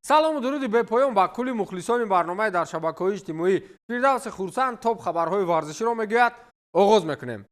Салому дуруди бепоён ба кулли мухлисони барномаи дар шабакаҳои иҷтимоӣ. Фирдавси Хурсанд топ хабарҳои варзиширо мегӯяд. Оғоз мекунем.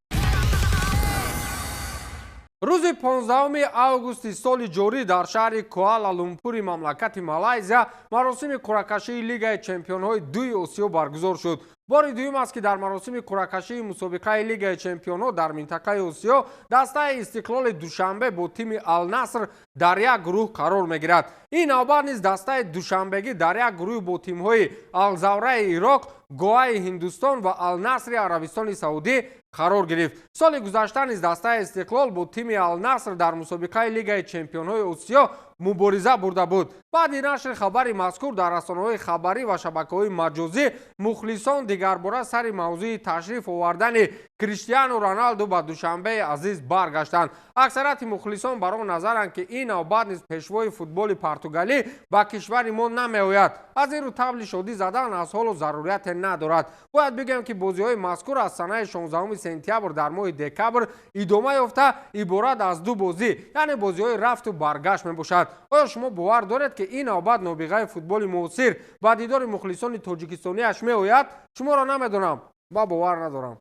Рӯзи 15 августи соли ҷорӣ дар шаҳри Куала Лумпури мамлакати Малайзия маросими қуръакашии Лигаи чемпионҳои дуи Осиё баргузор шуд. Бори дуюм аст, ки дар маросими қуръакашии мусобиқаи Лигаи чемпионҳо дар минтақаи Осиё дастаи Истиқлоли Душанбе бо тими Алнаср дар як гурӯҳ қарор мегирад. Ин навбат низ дастаи душанбегӣ дар як гурӯҳ бо тимҳои Алзавраи Ироқ, Гоаи Ҳиндустон ва Алнасри Арабистони Саудӣ қарор гирифт. Соли гузашта низ дастаи Истиқлол бо тими Алнаср дар мусобиқаи Лигаи чемпионҳои Осиё мубориза бурда буд. Баъди нашри хабари мазкур дар расонаҳои хабарӣ ва шабакаҳои маҷозӣ мухлисон дигарбора сари мавзӯи ташриф овардани Криштиану Роналду ба Душанбеи азиз баргаштанд. Аксарияти мухлисон бар он назаранд, ки ин навбат низ пешвои футболи португалӣ ба кишвари мо намеояд. Аз ин рӯ табли шодӣ задан аз ҳолу зарурияте надорад. Бояд бигӯем, ки бозиҳои мазкур аз санаи 16 сентябр дар моҳи декабр идома ёфта, иборат аз ду бозӣ, яъне бозиҳои рафту баргашт мебошад. Оё шумо бовар доред, ки ин навбат нобиғаи футболи муосир ба дидори мухлисони тоҷикистониаш меояд? Шуморо намедонам ва бовар надорам.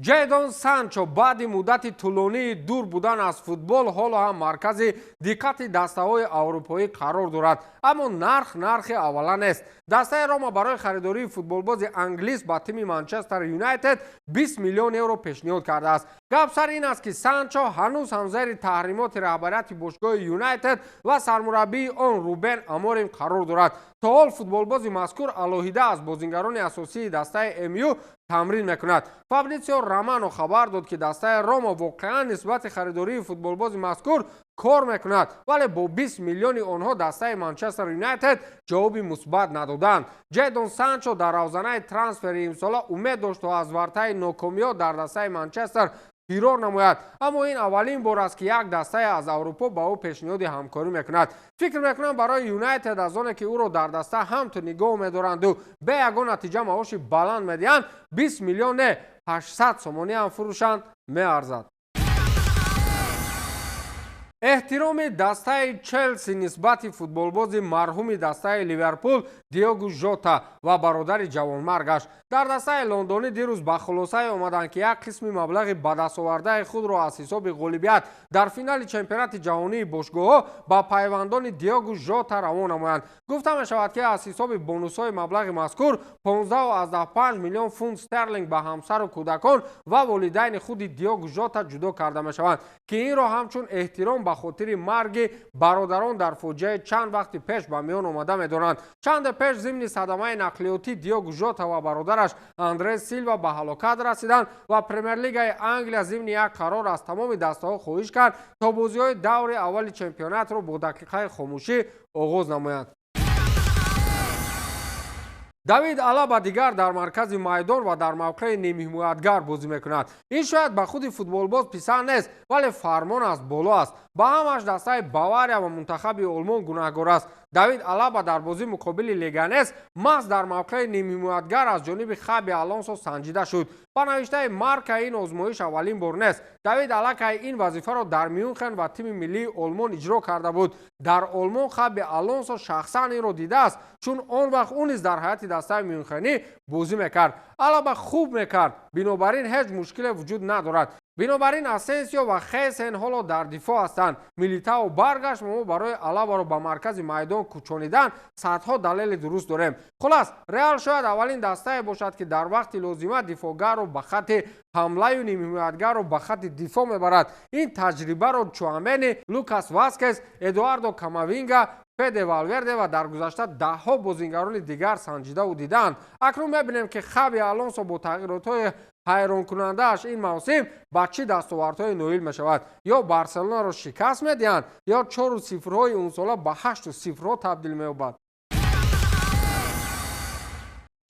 Ҷейдон Санчо баъди муддати тӯлонии дур будан аз футбол ҳоло ҳам маркази диққати дастаҳои аврупоӣ қарор дорад, аммо нарх нархи аввала нест. Дастаи Рома барои харидории футболбози англис ба тими Манчестер Юнайтед 20 миллион евро пешниҳод кардааст. Гап сар ин аст, ки Санчо ҳанӯз ҳам зери таҳримоти раҳбарияти бошгоҳи Юнайтед ва сармураббии он Рубен Аморим қарор дорад. То ҳол футболбози мазкур алоҳида аз бозингарони асосии дастаи МЮ тамрин мекунад. Фабритсио Романо хабар дод, ки дастаи Рома воқеан нисбати харидории футболбози мазкур кор мекунад, вале бо 20 миллиони онҳо дастаи Манчестер Юнайтед ҷавоби мусбат надоданд. Ҷейдон Санчо дар равзанаи трансфери имсола умед дошт, то аз вартаи нокомиҳо дар дастаи Манчестер фирор намояд, аммо ин аввалин бор аст, ки як дастае аз Аврупо ба ӯ пешниҳоди ҳамкорӣ мекунад. Фикр мекунам, барои Юнайтед аз оне ки ӯро дар даста ҳамту нигоҳ медоранду бе ягон натиҷа маоши баланд медиҳанд, 20 миллион не, 800 сомонӣ ҳам фурӯшанд, меарзад. Эҳтироми дастаи Челси нисбати футболбози марҳуми дастаи Ливерпул Диогу Жота ва бародари ҷавонмаргаш. Дар дастаи лондонӣ дирӯз ба хулосае омаданд, ки як қисми маблағи ба дастовардаи худро аз ҳисоби ғолибият дар финали чемпионати ҷаҳонии бошгоҳҳо ба пайвандони Диогу Жота равон намоянд. Гуфта мешавад, ки аз ҳисоби бонусҳои маблағи мазкур 15,5 миллион фунт стерлинг ба ҳамсару кӯдакон ва волидайни худи Диогу Жота ҷудо карда мешаванд, ки инро ҳамчун эҳтиром ба хотири марги бародарон дар фоҷиаи чанд вақти пеш ба миён омада медонанд. Чанде пеш зимни садамаи нақлиётӣ Диогу Жота ва бародараш Андре Силва ба ҳалокат расиданд ва Премер-лигаи Англия зимни як қарор аз тамоми дастаҳо хоҳиш кард, то бозиҳои даври аввали чемпионатро бо дақиқаи хомӯшӣ оғоз намоянд. Давид Алаба дигар дар маркази майдон ва дар мавқеи нимҳимоятгар бозӣ мекунад. Ин шояд ба худи футболбоз писанд нест, вале фармон аз боло аст. Ба ҳамаш дастаи Бавария ва мунтахаби Олмон гунаҳгор аст. Давид Алаба дар бозӣ муқобили Леганес маҳз дар мавқеи нимҳимоятгар аз ҷониби Хаби Алонсо санҷида шуд. Ба навиштаи Марка ин озмоиш аввалин бор нест. Давид аллакай ин вазифаро дар Мюнхен ва тими миллии Олмон иҷро карда буд. Дар Олмон Хаби Алонсо шахсан инро дидааст, чун он вақт ӯ низ дар ҳайати дастаи мюнхенӣ бозӣ мекард. Алаба хуб мекард, бинобар ин ҳеҷ мушкиле вуҷуд надорад. Бинобар ин Асенсио ва Хесен ҳоло дар дифоъ ҳастанд. Милитао баргашт ва мо барои Алабаро ба маркази майдон кӯчонидан садҳо далели дуруст дорем. Хулас, Реал шояд аввалин дастае бошад, ки дар вақти лозима дифоъгарро ба хатти ҳамлаю нимҳимоятгарро ба хатти дифоъ мебарад. Ин таҷрибаро Чуамени, Лукас Васкес, Эдуардо Камавинга, Феде Валверде ва дар гузашта даҳҳо бозингарони дигар санҷидаву дидаанд. Акнун мебинем, ки Хаби Алонсо бо тағйиротҳои ҳайронкунандааш ин мавсим ба чӣ дастовардҳое ноил мешавад. Ё Барселонаро шикаст медиҳанд, ё чору сифрҳои унсола ба ҳашту сифрҳо табдил меёбад.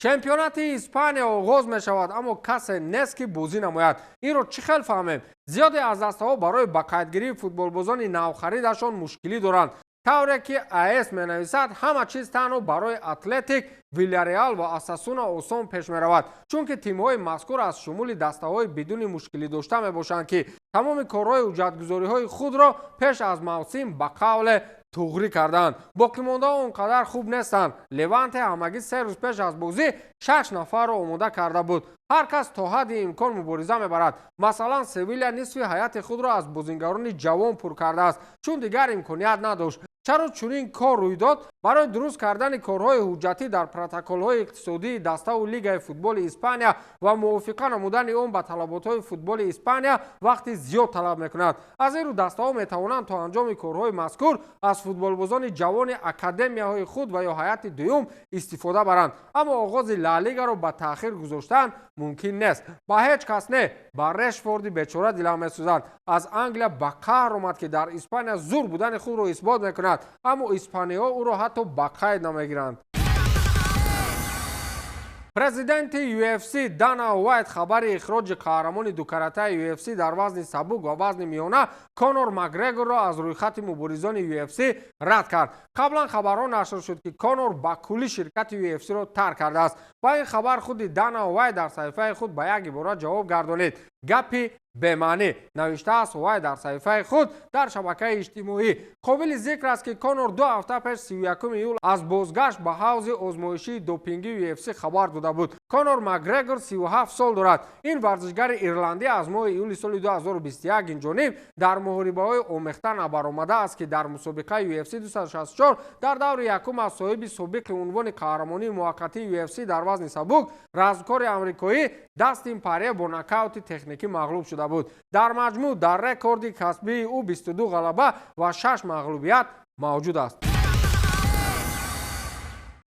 Чемпионати Испания оғоз мешавад, аммо касе нест, ки бозӣ намояд. Инро чӣ хел фаҳмем? Зиёде аз дастаҳо барои ба қайдгирии футболбозони навхаридашон мушкилӣ доранд. Тавре ки АС менависад, ҳама чиз танҳо барои Атлетик, Вилляреал ва Осасуна осон пеш меравад, чунки тимҳои мазкур аз шумули дастаҳои бидуни мушкилӣ дошта мебошанд, ки тамоми корҳои ҳуҷҷатгузориҳои худро пеш аз мавсим ба қавле туғрӣ карданд. Боқимондаҳо он қадар хуб нестанд. Леванте ҳамагӣ 3 рӯз пеш аз бозӣ 6 нафарро омода карда буд. Ҳар кас то ҳадди имкон мубориза мебарад. Масалан, Севиля нисфи ҳайати худро аз бозингарони ҷавон пур кардааст, чун дигар имконият надошт. Чаро чунин кор рӯй дод? Барои дуруст кардани корҳои ҳуҷҷатӣ дар протоколҳои иқтисодии даставу Лигаи футболи Испания ва мувофиқа намудани он ба талаботҳои футболи Испания вақти зиёд талаб мекунад. Аз ин рӯ дастаҳо метавонанд то анҷоми корҳои мазкур аз футболбозони ҷавони академияҳои худ ва ё ҳайати дуюм истифода баранд. Аммо оғози Ла Лигаро ба таъхир гузоштан мумкин нест. Ба ҳеҷ кас не, ба Решфорди бечора дилам месӯзад. Аз Англия ба қаҳр омад, ки дар Испания зур будани худро исбот мекунад, аммо испаниҳо ӯро ҳатто ба қайд намегиранд. Президенти UFC Дана Уайт хабари ихроҷи қаҳрамони дукаратаи UFC дар вазни сабук ва вазни миёна Конор Макгрегорро аз рӯйхати муборизони UFC рад кард. Қаблан хабарҳо нашр шуд, ки Конор ба куллӣ ширкати UFC-ро тарк кардааст. Ба ин хабар худи Дана Уайт дар саҳифаи худ ба як ибора ҷавоб гардонид. Гапи бемаънӣ, навиштааст Уайт дар саҳифаи худ дар шабакаи иҷтимоӣ. Қобили зикр аст, ки Конор 2 ҳафта пеш 31 июл аз бозгашт ба ҳавзи озмоишии допингии UFC хабар дода буд. Конор Макгрегор 37 сол дорад. Ин варзишгари ирландӣ аз моҳи июли соли 2021 инҷониб дар муҳорибаҳои омехта набаромадааст, ки дар мусобиқаи UFC 264 дар даври якум аз соҳиби собиқи унвони қаҳрамонии муваққатии UFC дар вазни сабук размкори амрикоӣ Дастин Парье бо нокаути техникӣ мағлуб шуда буд. Дар маҷмӯъ дар рекорди касбии ӯ 22 ғалаба ва 6 мағлубият мавҷуд аст.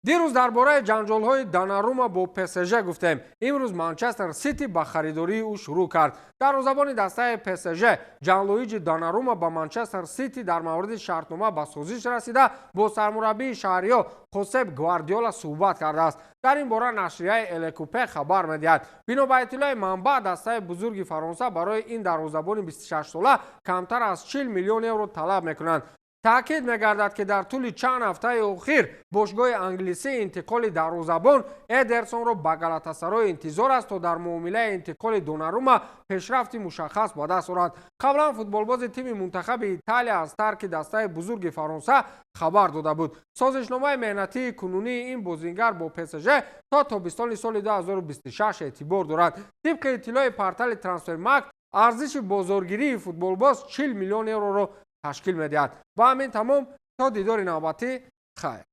Дирӯз дар бораи ҷанҷолҳои Донарума бо ПСЖ гуфтем. Имрӯз Манчестер Сити ба харидории ӯ шурӯъ кард. Дарвозабони дастаи ПСЖ Ҷанлуиҷи Донарума ба Манчестер Сити дар мавриди шартнома ба созиш расида, бо сармураббии шаҳриё Хосеп Гвардиола суҳбат кардааст. Дар ин бора нашрияи Элекупе хабар медиҳад. Бино ба иттилои манбаъ, дастаи бузурги Фаронса барои ин дарвозабони 26сола камтар аз 40 миллион евро талаб мекунанд. Таъкид мегардад, ки дар тӯли чанд ҳафтаи охир бошгоҳи англисӣ интиқоли дарвозабон Эдерсонро ба Галатасарой интизор аст, то дар муомилаи интиқоли Донарума пешрафти мушаххас ба даст орад. Қаблан футболбози тими мунтахаби Италия аз тарки дастаи бузурги Фаронса хабар дода буд. Созишномаи меҳнатии кунунии ин бозингар бо ПСЖ то тобистони соли 2026 эътибор дорад. Тибқи иттилои портали Трансфермаркт, арзиши бозоргирии футболбоз 40 миллион евроро ташкил медиҳад. Ба ҳамин тамом, то дидори навбатӣ, хайр.